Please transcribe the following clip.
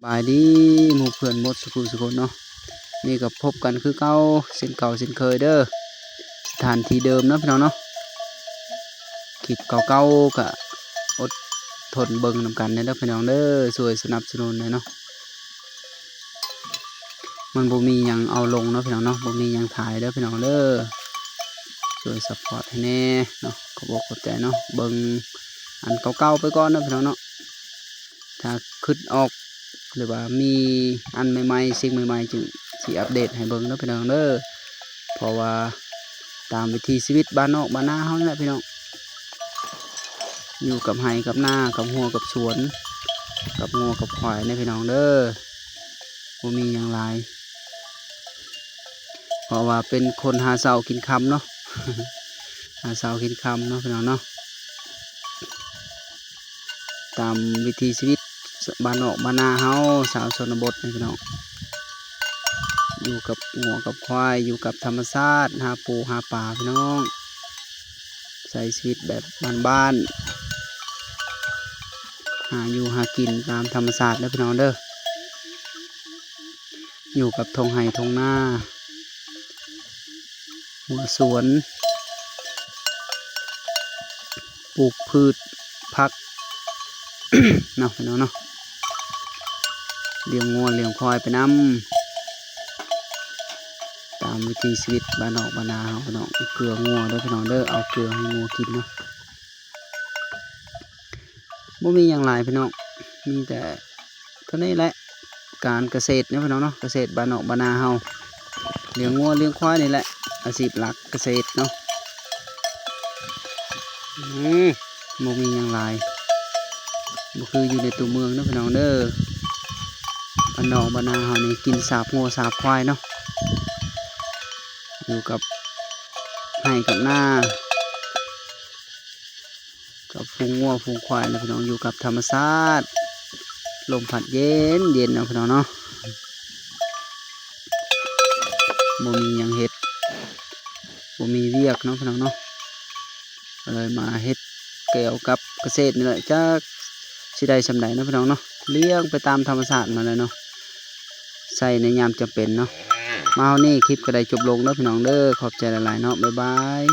ສະບາຍດີໝູ່ເພື່ອນໝົດສູ່ຜູ້ສູ່ຄົນເນາະ. ນີ້ກໍພົບກັນຄືເກົ່າ ເຊັ່ນເກົ່າເຊັ່ນເຄີຍເດີ ສະຖານທີ່ເດີມເນາະພີ່ນ້ອງເນາະ. ຄລິບເກົ່າໆກໍອົດທົນເບິ່ງນຳກັນແດ່ເດີພີ່ນ້ອງເດີ ຊ່ວຍສະໜັບສະໜູນແດ່ເນາະ. ມັນບໍ່ມີຫຍັງເອົາລົງເນາະພີ່ນ້ອງເນາະ ບໍ່ມີຫຍັງຖ່າຍເດີພີ່ນ້ອງເດີ ຊ່ວຍຊັບພອດໃຫ້ແດ່ເນາະ. ຂອບອົກຂອບໃຈເນາະ ເບິ່ງອັນເກົ່າໆໄປກ່ອນເນາະພີ່ນ້ອງເນາະ. ຖ້າຄິດອອກ ຫຼືວ່າມີອັນໃໝ່ໆ ສິ່ງໃໝ່ໆ ຈຶ່ງຊິອັບເດດໃຫ້ເບິ່ງເດີພີ່ນ້ອງເດີ. ເພາະວ່າຕາມວິຖີຊີວິດບ້ານນອກບ້ານນາເຮົານີ້ແຫຼະພີ່ນ້ອງ ຢູ່ກັບໄຮ່ກັບນາ ກັບຮົ້ວກັບສວນ ກັບງົວກັບຄວາຍເດີພີ່ນ້ອງເດີ. ບໍ່ມີຫຍັງຫຼາຍ ເພາະວ່າເປັນຄົນຫາເຊົ້າກິນຄ່ຳເນາະ ຫາເຊົ້າກິນຄ່ຳເນາະພີ່ນ້ອງເນາະ. ຕາມວິຖີຊີວິດບ້ານນອກບ້ານນາເຮົາ ຊາວຊົນນະບົດນີ້ພີ່ນ້ອງ ຢູ່ກັບງົວກັບຄວາຍ ຢູ່ກັບທຳມະຊາດ ຫາປູຫາປາພີ່ນ້ອງ ໃຊ້ຊີວິດແບບບ້ານໆ ຫາຢູ່ຫາກິນຕາມທຳມະຊາດເດີພີ່ນ້ອງເດີ. ຢູ່ກັບທົ່ງໄຮ່ທົ່ງນາ ຮົ້ວສວນ ປູກພືດຜັກເນາະພີ່ນ້ອງເນາະ ລ້ຽງງົວລ້ຽງຄວາຍໄປນຳ ຕາມວິຖີຊີວິດບ້ານນອກບ້ານນາເຮົາພີ່ນ້ອງ. ເກືອງົວເດີພີ່ນ້ອງເດີ ເອົາເກືອໃຫ້ງົວກິນເນາະ. ບໍ່ມີຫຍັງຫຼາຍພີ່ນ້ອງ ມີແຕ່ເທົ່ານີ້ແຫຼະ ການກະເສດເນາະພີ່ນ້ອງເນາະ ກະເສດບ້ານນອກບ້ານນາເຮົາ ລ້ຽງງົວລ້ຽງຄວາຍນີ້ແຫຼະ ອາຊີບຫຼັກກະເສດເນາະ. ອືມ ບໍ່ມີຫຍັງຫຼາຍ ບໍ່ຄືຢູ່ໃນຕົວເມືອງເດີພີ່ນ້ອງເດີ. ບ້ານນອກບ້ານນາເຮົານີ້ກິນສາບງົວສາບຄວາຍເນາະ ຢູ່ກັບໄຮ່ກັບນາ ກັບຝູງງົວຝູງຄວາຍແຫຼະພີ່ນ້ອງ ຢູ່ກັບທຳມະຊາດ ລົມພັດເຢັນໆເນາະພີ່ນ້ອງເນາະ. ບໍ່ມີຫຍັງເຮັດ ບໍ່ມີວຽກເນາະພີ່ນ້ອງເນາະ ກໍເລີຍມາເຮັດກ່ຽວກັບກະເສດນີ້ແຫຼະ ຈັກຊິໄດ້ສ່ຳໃດເນາະພີ່ນ້ອງເນາະ. ລ້ຽງໄປຕາມທຳມະຊາດມາແຫຼະເນາະ ໃຊ້ໃນຍາມຈຳເປັນເນາະ. ມາຮອດນີ້ຄລິບກໍໄດ້ຈົບລົງເດີພີ່ນ້ອງເດີ ຂອບໃຈຫຼາຍໆເນາະ ບາຍບາຍ.